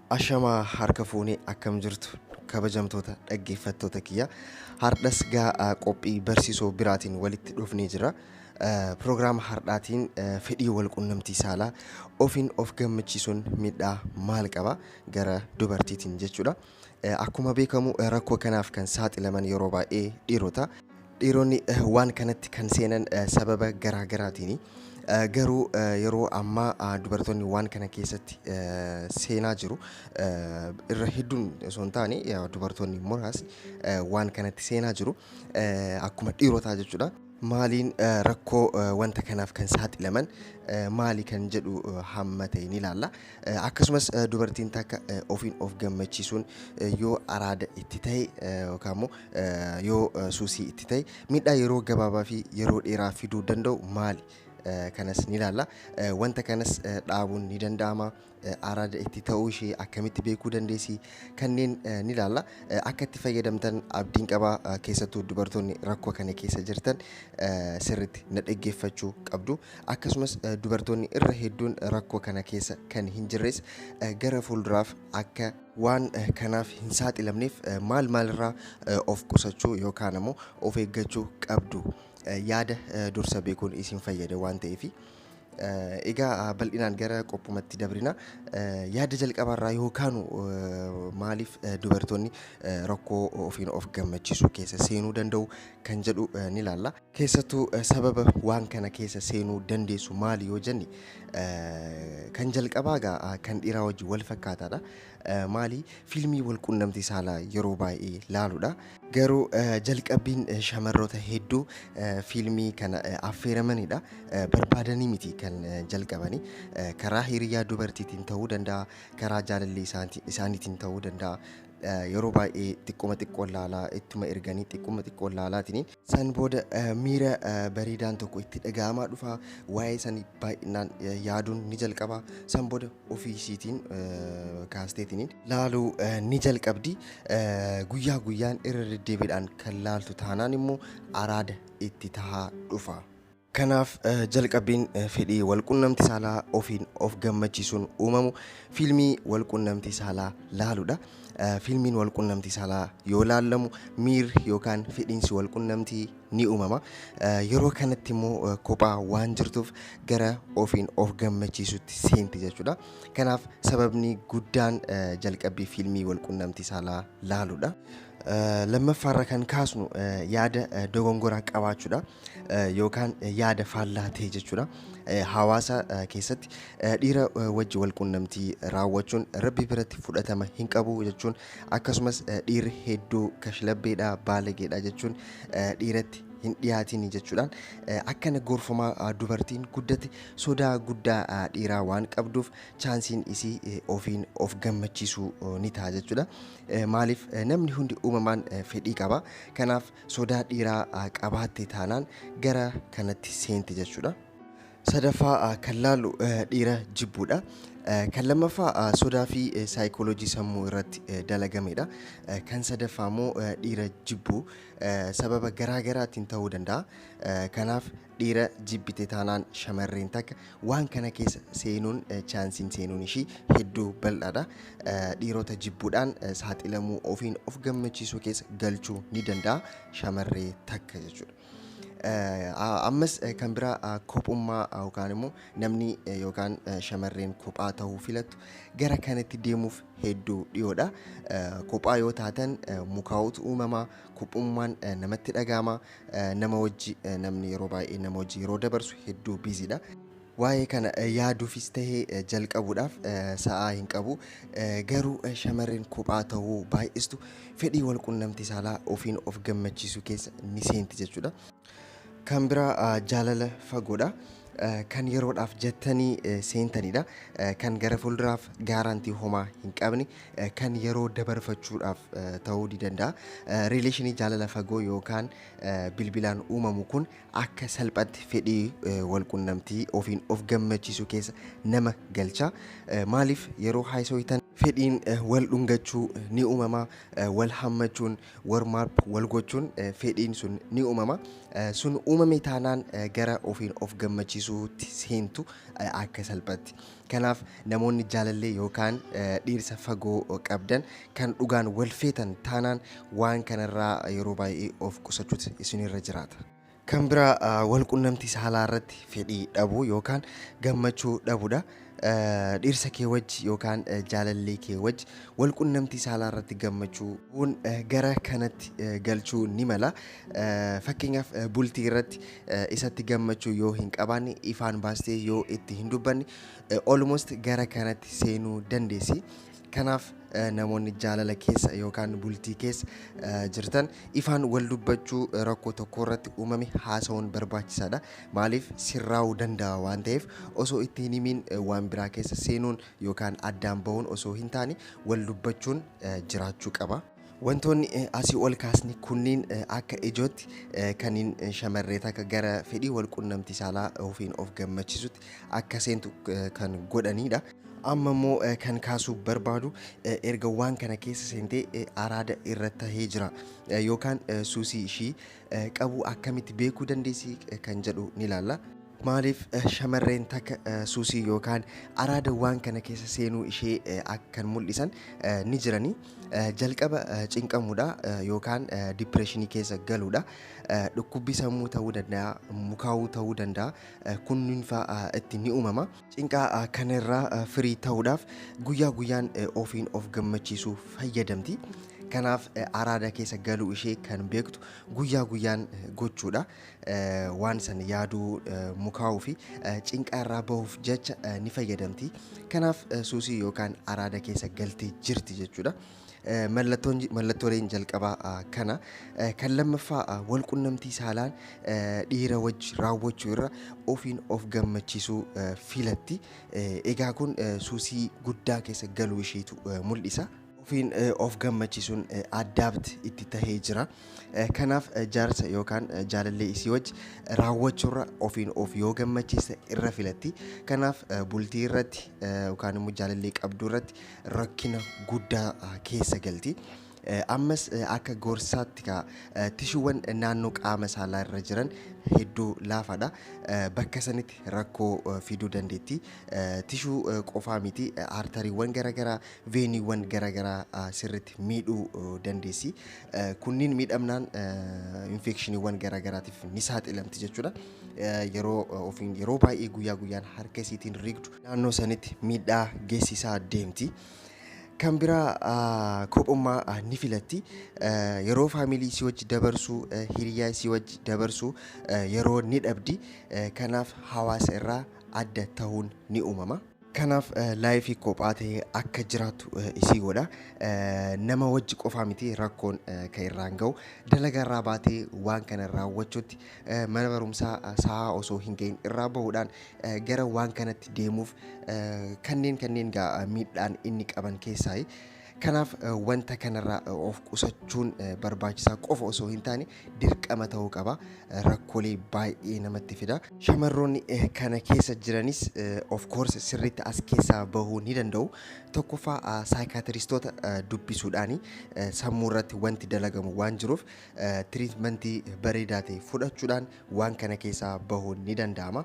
Ashamaa harka fuunee, akkam jirtu kabajamtoota dhaggeeffattoota kiyya? Hardhas gaa qophii barsiisoo biraatiin walitti dhufnee jira. Piroogiraama hardhaatiin fedhii walqunnamtii saalaa ofiin of gammachiisuun miidhaa maal qaba gara dubartiitiin jechuudha. Akkuma beekamu rakkoo kanaaf kan saaxilaman yeroo baay'ee dhiirota. Dhiironni waan kanatti kan seenan sababa garaa garaatiini. Garuu yeroo ammaa dubartoonni waan kana keessatti seenaa jiru. Irra hedduun osoo hin taane dubartoonni muraasni waan kanatti seenaa jiru. Akkuma dhiirotaa jechuudha. Maaliin rakkoo wanta kanaaf kan saaxilaman maali kan jedhu hamma ta'e ni ilaalla. Akkasumas dubartiin takka ofiin of gammachiisuun yoo araada itti ta'e yookaan immoo yoo suusii itti ta'e miidhaa yeroo gabaabaa fi yeroo dheeraa fiduu danda'u maali? Kanas ni ilaalla. Wanta kanas dhaabuun ni danda'ama. Araada itti ta'uu ishee akkamitti beekuu dandeessi? Kanneen ni ilaalla. Akka itti fayyadamtan abdiin qaba. Keessattuu dubartoonni rakkoo kana keessa jirtan sirriitti na dhaggeeffachuu qabdu. Akkasumas dubartoonni irra hedduun rakkoo kana keessa kan hin jirres gara fuulduraaf akka waan kanaaf hin saaxilamneef maal maalirraa of qusachuu yookaan ammoo of eeggachuu qabdu, yaada dursa beekuun isin fayyada waan ta'eef. Egaa bal'inaan gara qophumatti dabrina. Yaada jalqabaarraa yookaan maaliif dubartoonni rakkoo ofiin of gammachiisuu keessa seenuu danda'u kan jedhu ni ilaalla. Keessattuu sababa waan kana keessa seenuu dandeessu maali yoo jenne, kan jalqabaa egaa kan dhiiraa wajjin wal fakkaataadha. Maali? Fiilmii wal qunnamtii saalaa yeroo baay'ee laaluudha. Garuu jalqabbiin shamarroota hedduu fiilmii kana affeeramanidha. Barbaadanii miti kan jalqabanii. Karaa hiriyaa dubartiitiin ta'uu danda'a, karaa jaalallee isaaniitiin ta'uu danda'a. Yeroo baay'ee xiqquma xiqqoon laalaa ittuma erganii, xiqquma xiqqoon laalaatiin san booda miira bareedaan tokko itti dhaga'amaa dhufa. Waa'ee sanii baay'inaan yaaduun ni jalqaba. San booda ofii isiitiin kaasteetiin laaluu ni jalqabdi. Guyyaa guyyaan irra deddeebiidhaan kan laaltu taanaan immoo araada itti tahaa dhufa. Kanaaf jalqabbiin fedhii walqunnamtii saalaa ofiin of gammachiisuun uumamu fiilmii walqunnamtii saalaa laaluudha. Fiilmiin walqunnamtii saalaa yoo laallamu miirri yookaan fedhiinsi walqunnamtii ni uumama. Yeroo kanatti immoo kophaa waan jirtuuf gara ofiin of gammachiisutti seenti jechuudha. Kanaaf sababni guddaan jalqabbii fiilmii walqunnamtii saalaa laaluudha. Lammaffaarra kan kaasnu yaada dogongoraa qabaachuudha yookaan yaada faallaa ta'e jechuudha. Hawaasa keessatti dhiira wajji walqunnamtii raawwachuun Rabbi biratti fudhatama hin qabu jechuun, akkasumas dhiirri hedduu kashlabbeedha, baalageedha jechuun, dhiiratti hin dhiyaatiin jechuudhaan akkana gorfamaa dubartiin guddate sodaa guddaa dhiiraa waan qabduuf chaansiin isii ofiin of gammachiisuu ni ta'a jechuudha. Maaliif? Namni hundi uumamaan fedhii qaba. Kanaaf sodaa dhiiraa qabaatte taanaan gara kanatti seenti jechuudha. Sadaffaa kan laallu dhiira jibbuudha. Kan lammaffaa sodaa fi saayikooloojii sammuu irratti dalagamedha. Kan sadaffaa immoo dhiira jibbuu sababa garaa garaatiin ta'uu danda'a. Kanaaf dhiira jibbite taanaan shamarreen takka waan kana keessa seenuun chaansiin seenuun ishii hedduu bal'aadha. Dhiirota jibbuudhaan saaxilamuu ofiin of gammachiisuu keessa galchuu ni danda'a shamarree takka jechuudha. Ammas kan biraa kophummaa yookaan immoo namni yookaan shamarreen kophaa ta'uu filattu gara kanatti deemuuf hedduu dhiyoodha. Kophaa yoo taatan mukaa'utu uumamaa, kophummaan namatti dhaga'ama. Nama wajji namni yeroo baay'ee nama wajji yeroo dabarsu hedduu biiziidha. Waa'ee kana yaaduufis tahee jalqabuudhaaf sa'aa hin qabu. Garuu shamarreen kophaa ta'uu baay'istu fedhii walqunnamtii saalaa ofiin of gammachiisuu keessa ni seenti jechuudha. Kan biraa jaalala fagoodha. Kan yeroodhaaf jettanii seentanidha. Kan gara fuulduraaf guarantee homaa hin qabne, kan yeroo dabarfachuudhaaf ta'uu ni danda'a. Relation jaalala fagoo yookaan bilbilaan uumamu kun akka salphatti fedhii walqunnamtii ofiin of gammachiisuu keessa nama galcha. Maaliif? Yeroo haasoftan fedhiin wal dhungachuu ni uumama, wal hammachuun, warm up wal gochuun fedhiin sun ni uumama. Sun uumame taanaan gara ofiin of gammachiisuutti seentu akka salphatti. Kanaaf namoonni jaalallee yookaan dhiirsa fagoo qabdan kan dhugaan wal feetan taanaan waan kanarraa yeroo baay'ee of qusachuutu isinirra jiraata. Kan biraa wal qunnamtii saalaa irratti fedhii dhabuu yookaan gammachuu dhabuudha. Dhirsa kee wajji yookaan jaalallee kee wajji wal qunnamtii saalaa irratti gammachuu gara kanatti galchuu ni mala. Fakkeenyaaf bultii irratti isatti gammachuu yoo hin qabaanne, ifaan baastee yoo itti hin dubbanne, almost gara kanatti seenuu dandeessi. Kanaaf namoonni jaalala keessa yookaan bultii keessa jirtan ifaan wal dubbachuu, rakkoo tokko irratti uumame haasa'uun barbaachisaadha. Maaliif, sirraa'uu danda'a waan ta'eef, osoo itti hin himiin waan biraa keessa seenuun yookaan addaan bahuun osoo hin taane wal dubbachuun jiraachuu qaba. Wantoonni asii ol kaasni kunniin akka ijootti kanneen shamarree takka gara fedhii wal qunnamtii saalaa ofiin of gammachiisutti akka seentu kan godhanidha. Amma immoo kan kaasuu barbaadu, erga waan kana keessa seentee araada irra tahee jira yookaan suusii ishii qabu akkamitti beekuu dandeessi kan jedhu ni ilaalla. Maaliif shamarreen takka suusii yookaan araada waan kana keessa seenuu ishee akkan mul'isan ni jirani. Jalqaba cinqamuudha yookaan depression keessa galuudha. Dhukkubbii sammuu ta'uu danda'a, mukaa'uu ta'uu danda'a. Kunniin fa'aa itti ni uumama. Cinqaa kanarraa firii ta'uudhaaf guyyaa guyyaan ofiin of gammachiisuu fayyadamti. Kanaaf araada keessa galuu ishee kan beektu guyyaa guyyaan gochuudha. Waan san yaaduu, mukaa'uu fi cinqaa irraa bahuuf jecha ni fayyadamti. Kanaaf suusii yookaan araada keessa galtee jirti jechuudha. Mallattooleen jalqabaa kana. Kan lammaffaa, wal qunnamtii saalaan dhiira wajji raawwachuu irra ofiin of gammachiisuu filatti. Egaa kun suusii guddaa keessa galuu isheetu mul'isa. Ofiin of gammachiisuun addaabti itti tahee jira. Kanaaf jaarsa yookaan jaalallee isii wajji raawwachuurra ofiin of yoo gammachiiste irra filatti. Kanaaf bultii irratti yookaan immoo jaalallee qabduu irratti rakkina guddaa keessa galti. Ammas akka gorsaatti tishuuwwan naannoo qaama saalaa irra jiran hedduu laafaadha. Bakka sanitti rakkoo fiduu dandeetti. Tishuu qofaa miti, arteriiwwan garaagaraa, veeniiwwan garaagaraa sirriitti miidhuu dandeessi. Kunniin miidhamnaan infekshiniiwwan garaagaraatiif ni saaxilamti jechuudha. Yeroo ofiin yeroo baay'ee guyyaa guyyaan harka isiitiin rigdu naannoo sanitti miidhaa geessisaa deemti. Kan biraa, kophummaa ni filatti. Yeroo family isii wajji dabarsuu, hiriyaa isii wajji dabarsuu yeroo ni dhabdi. Kanaaf hawaasa irraa adda ta'uun ni uumama. Kanaaf life kophaa ta'ee akka jiraattu isii godha. Nama wajji qofaa miti rakkoon kan irraan gahu. Dalagaa irraa baatee waan kana raawwachuutti, mana barumsaa sa'aa osoo hin gahin irraa bahuudhaan gara waan kanatti deemuuf, kanneen miidhaan inni qaban keessaayi. Kanaaf wanta kanarraa of qusachuun barbaachisaa qofa osoo hin taane dirqama ta'uu qaba. Rakkoolee baay'ee namatti fida. Shamarroonni kana keessa jiranis of course sirriitti as keessaa bahuu ni danda'u. Tokkoffaa, psychiatristoota dubbisuudhaani sammuu irratti wanti dalagamu waan jiruuf treatment bareedaa ta'e fudhachuudhaan waan kana keessaa bahuun ni danda'ama.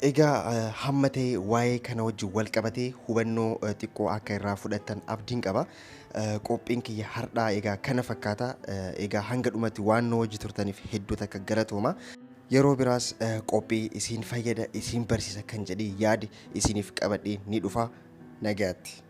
Egaa hamma ta'e waa'ee kana wajjin wal qabatee hubannoo xiqqoo akka irraa fudhattan abdiin qaba. Qophiin kiyya har'aa egaa kana fakkaata. Egaa hanga dhumatti waan nu wajji turtaniif hedduu takka galatooma. Yeroo biraas qophii isiin fayyada, isiin barsiisa kan jedhee yaade isiniif qabadhee ni dhufa. Nagaatti.